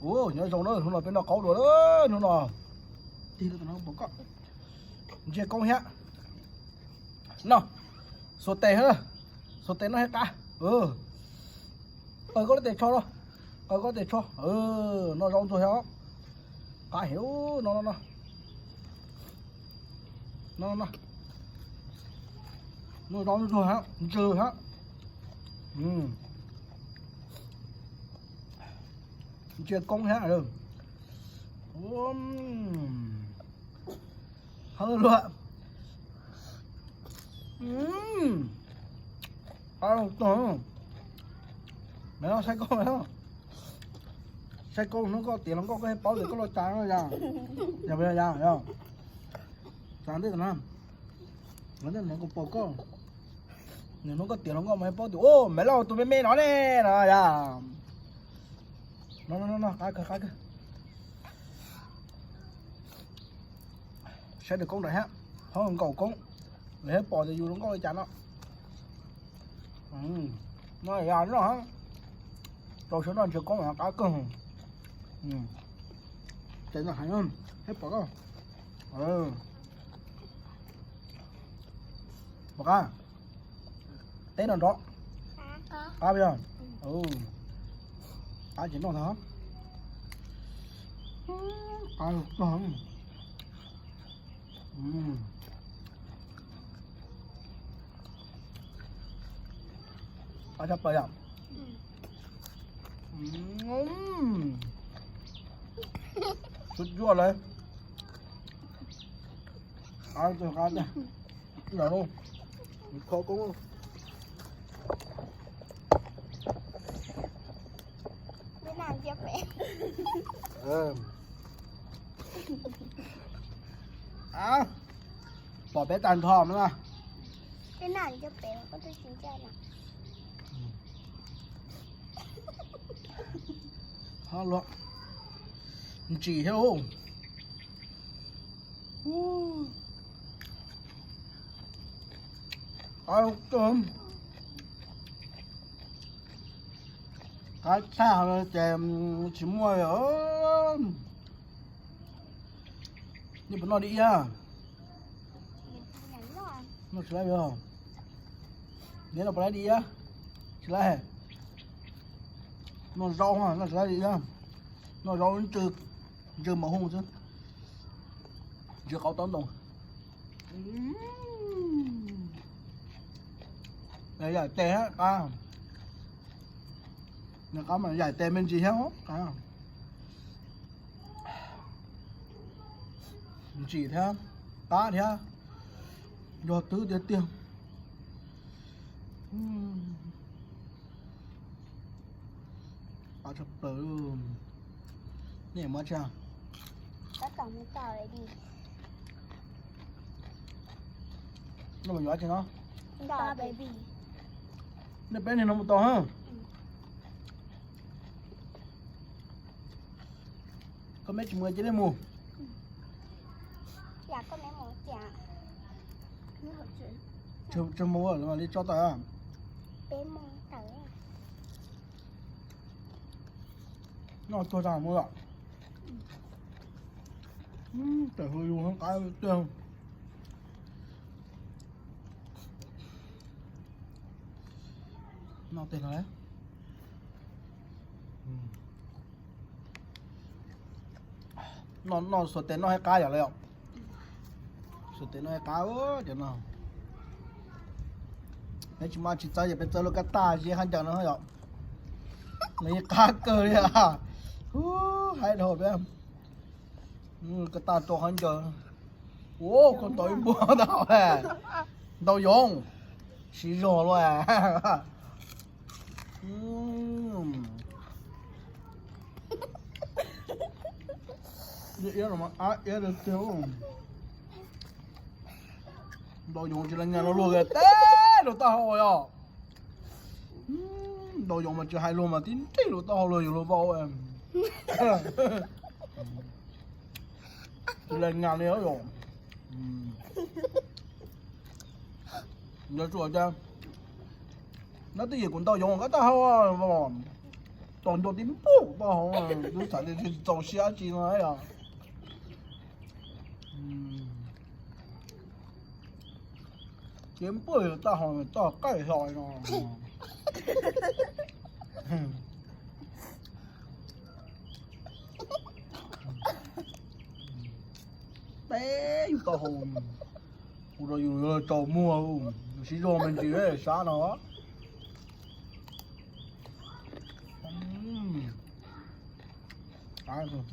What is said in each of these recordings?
Ua, nyob zoo na, hnub no peb noj qaub dua na, hnub no. Tig rau tom no pom koj. Ntsia koob thiab. No, xuas tes, xuas tes noj thiab qab. Qaws koj lub tes tsho no, qaws koj tes tsho. Noj zaub ntxuag thiab. Qab heev no, no, no. No, no. Noj zaub ntxuag thiab, ntsws thiab. Ntsia koob thiab. Hab luag. Saib koj, saib koj hnub koj tiav hluas nkauj koj thiaj paub tias koj loj cas no yog. Yog, yog, yog. Txav ntej no, ntej no kuv pom koj, nws hnub koj tiav hluas nkauj mas thiaj paub tias, u, Maiv Lauj tus me me no ne, no yog. No, no, no, qab kawg, qab kawg. Saib tus koob ntawd thiab, ho nkaum koob, lawv thiaj pom tias yus hluas nkauj li cas no. No yog no, rau siab noj ntsia koob qab kawg. Ces no heev, thiaj pom koj. Pom qab, teb no nrov. Qab yog, qab ces noj ntag. Qab, qab tshaj plaws yom. Suav cuaj lawm. Qab, qab, qab, kho koob. Pom peb tag nrho no na. Ho luag ntsim thiab. Qab tshaj ces tsis muaj li. Nej puas noj dib iab? Noj tsis laib li. Neb noj puas laib dib iab? Tsis laib. Noj zaub, noj tsis laib dib iab. Noj zaub ntsw, ntsw mos hwj xwb. Ntsw qaub taub ntoo. Yaim tes thiab qab. Qab mas yaim tes me ntsis thiab qab. Ntsim thiab, qab thiab, yog twb tiag tiag. Qab tshaj plaws. Nej muab tsa. Nej mus yuav tsi no? Nej peb niag no mus tau ha. Koj meb tsis mus cia li mus. Tsis mus li tso tawm. Noj tuag tag mus lawm. Tawm hauv yus qab tiag. Noj tes no. Noj, noj xuas tes noj thiab qab yom lawm. Xuas tes noj thiab qab cov no. Peb tsis muaj tsis txawb ces peb txawb lub kab taj zeb khaub ncaws no yom. Nws yeej qab kawg li. Haib dhau peb. Kab taj rau khaub ncaws. Ua, koj ntaus ib npuab ntau, ntau yoov, siv zog luaj. Iab no mas ab iab tiag tiag. Ntau yoov tsis le nyas no luag teb rau taub hau yom. Ntau yoov mas tsis hais luag mas tib nrig rau taub hau luag yus luag vau. Tsis le nyas li yom. Nco tsuas cas, nyob twj ywm kuv ntau yoov kab taub hau. Tau nto tib npuj tau hauv, twb txhais tias tsis txaus siab tsis no yog. Tib npuj tau hauv tau qaij hlo no. Peb yus tau hauv, ua rau yus yuav tsaus muag, yus sib zog me ntsis sab no. Nws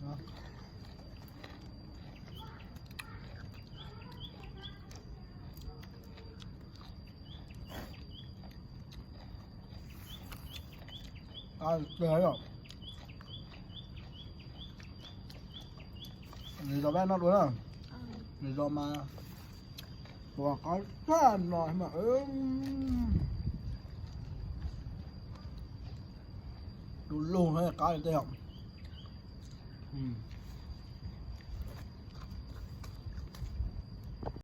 zos peb noj dua na, nws zos mas tua qab tag no mas du lug no qab li tej yom.